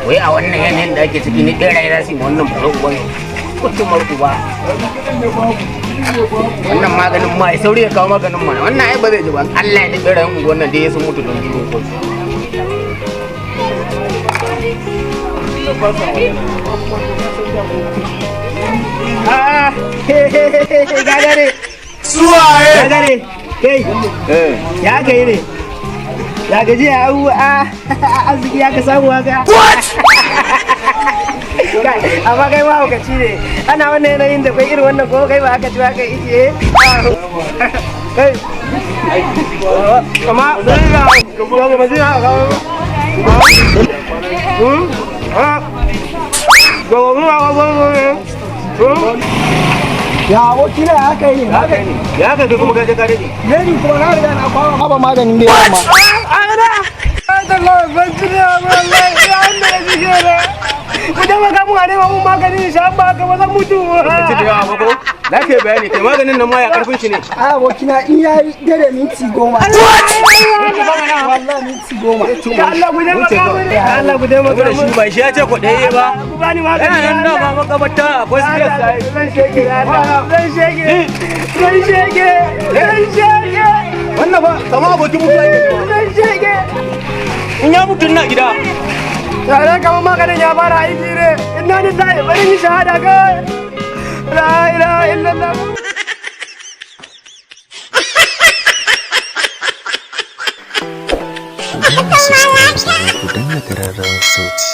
Wai a wannan yanayin da ake ciki ne beraye za su yi ma wannan buro uban kutumar uba. Wannan maganin ma ya sauri ya kawo maganin mana. Wannan ai ba zai ji ba. Allah ya da berayen unguwan nan dai sun mutu don jiro ko. Ah, gagare. Suwaye? Gagare. Kai. Ya kai ne. Ya gaji ya abu a arziki ya ka samu haka. What? Kai, amma kai ma hukaci ne. Ana wannan yanayin da kai irin wannan ko kai ba aka ci ba kai ije. Kai. Amma zai ga ga ba zai ga. Hmm? Ah. Ga ga ga ga. Ya abokina, ya aka yi ne? Haka ne. Ya ka kuma ka je ka dade. Yeri kuma na riga na kwama ba maganin da yamma. Ku taimaka mun a nema mun maganin sha, ba haka ba zan mutu. Ka ci da yawa ba ko? Za ka yi bayani kai maganin nan ma ya karfin shi ne. Ai abokina, in ya yi dare minti 10. Wallahi minti 10. Ka Allah ku taimaka mun. Ka Allah ku taimaka Saboda mun. shi ba shi ya ce kwaɗaye ba. Ku bani magani. Yana nan da ba makabarta akwai stress. Zan shege, zan shege, zan shege, zan shege. Wannan ba kamar abokin mutuwa yake cewa. Zan shege. In ya mutu na gida. Tare kamar maganin ya fara aiki ne. Inna lillahi, bari ni shahada kawai. La ilaha illallah. Ku danna subscribe sannan ku danna ƙararrawar sauti.